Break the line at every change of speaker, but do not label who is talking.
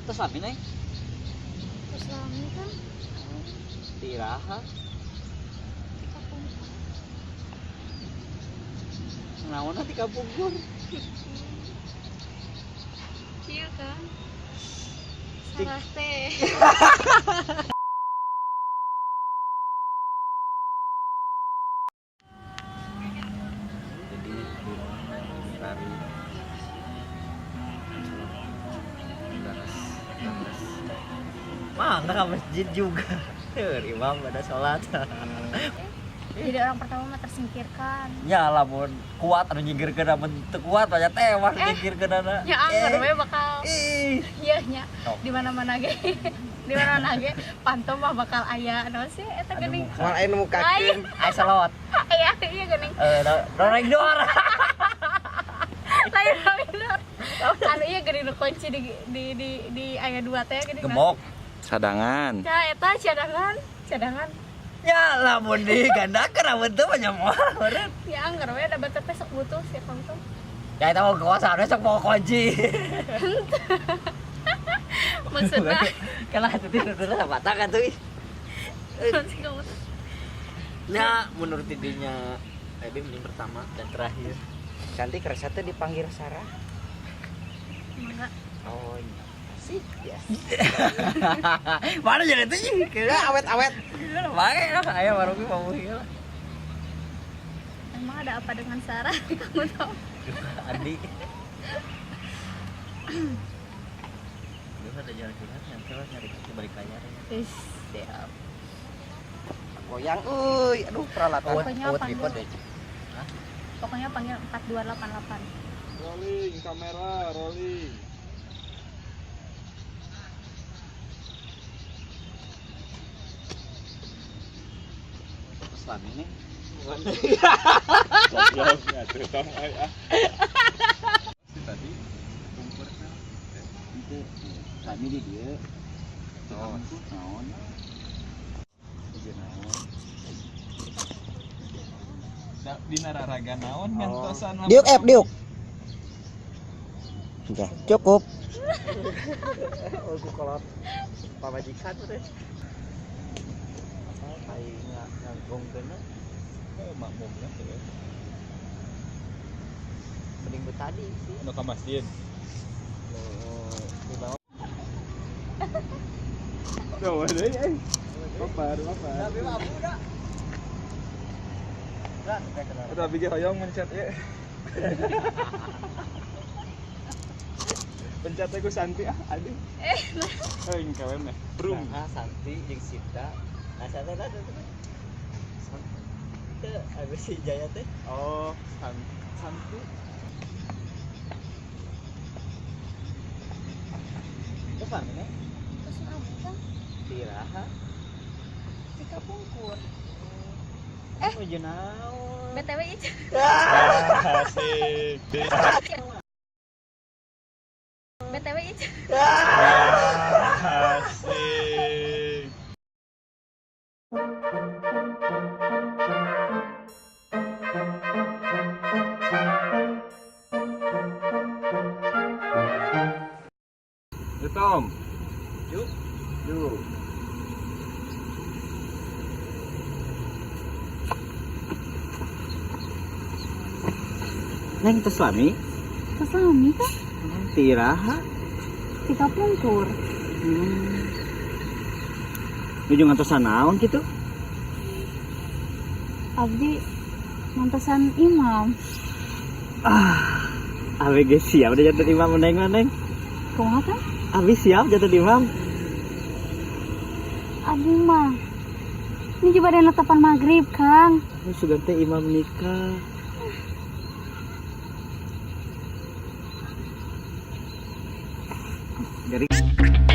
Terus lami, Neng?
Terus lami kan.
Ti iraha?
Ti kapungkur.
Naonna ti kapungkur?
Iya kan. Salah teh.
Jadi lari beres beres mah nggak ke masjid juga. Tuh, imam pada sholat.
Jadi orang pertama mah tersingkirkan.
Ya lamun kuat anu nyingkirkeun, lamun teu kuat banyak tewas nyingkirkeun ana.
Ya anggar we bakal.
Ih.
Iya nya.
Sok.
Di mana-mana ge. Di mana-mana ge panto mah bakal aya naon sih eta geuning.
Moal aya nu mukakeun.
Ai salawat.
Aya iya geuning.
Eh, doreng dor.
Lain lain dor. Anu iya geuning nu kunci di aya dua teh geuning.
Gembok.
Cadangan.
Nah, eta cadangan, cadangan.
Ya lamun digandakeun lamun teu mah nya moal meureun.
Ya anggar we da batur teh sok butuh sih kamu tuh.
Ya eta mau kekuasaan sok mau kunci.
Maksudnya
Kalah atuh teh teh mata kan tuh.
maksud kamu tuh.
Ya menurut idenya Ebi mending pertama dan terakhir.
Cantik rasa teh dipanggil Sarah.
Mangga.
Oh iya. Asik ya.
Mana jadi tuh ih,
Ya awet-awet.
Bae lah, aya baru ge mau lah.
Emang ada apa dengan Sarah? Kamu tahu?
Andi. Lu ada jalan curhat nanti lo nyari ke balik layar.
Ih, siap.
Goyang euy, aduh peralatan.
Pokoknya
Oh,
panggil.
tripod deh.
Pokoknya panggil 4288.
Rolling kamera, rolling.
Terus lami nih.
Goblok atuh tong euy ah. Si tadi kumpul kan.
Itu kami di dia.
Oh.
Naon? Ieu naon?
Da, dina raraga naon ngantosan
Diuk app diuk. Udah, cukup.
Oh, ku kolot pamajikan tuh teh. Apa tai ngagongkeun
Makmumnya tuh.
Mending bu tadi sih.
Anu ka masjid.
Di bawah.
Tuh, deui euy. Baper, baper.
Tapi mah abu dah. Dah, kita kenal.
Udah bikin hoyong mencet ya. Pencet ku Santi ah, aduh. Eh, engke we meh. Brum.
Nah, Santi jeung Sita. Nah, Sita teh teh. Teu, abis si Jaya teh.
Oh, Santi.
Terus lami nih.
Terus lami kan
Ti iraha.
ti kapungkur.
Eh, oh, jeung naon?
BTW itu.
Asik.
BTW itu.
Asik. Yuk, Tom.
Yuk.
Yuk.
Neng terus lami.
Terus lami kan
Ti iraha.
ti kapungkur.
Nuju ngantosan naon kitu?
Abdi mantosan imam.
Ah, abi geus siap udah jadi imam neng neng.
Kumaha kan?
Abi siap jadi imam.
Abdi mah. Ini juga ada netapan maghrib, Kang.
Oh, sugan teh imam nikah. Garing.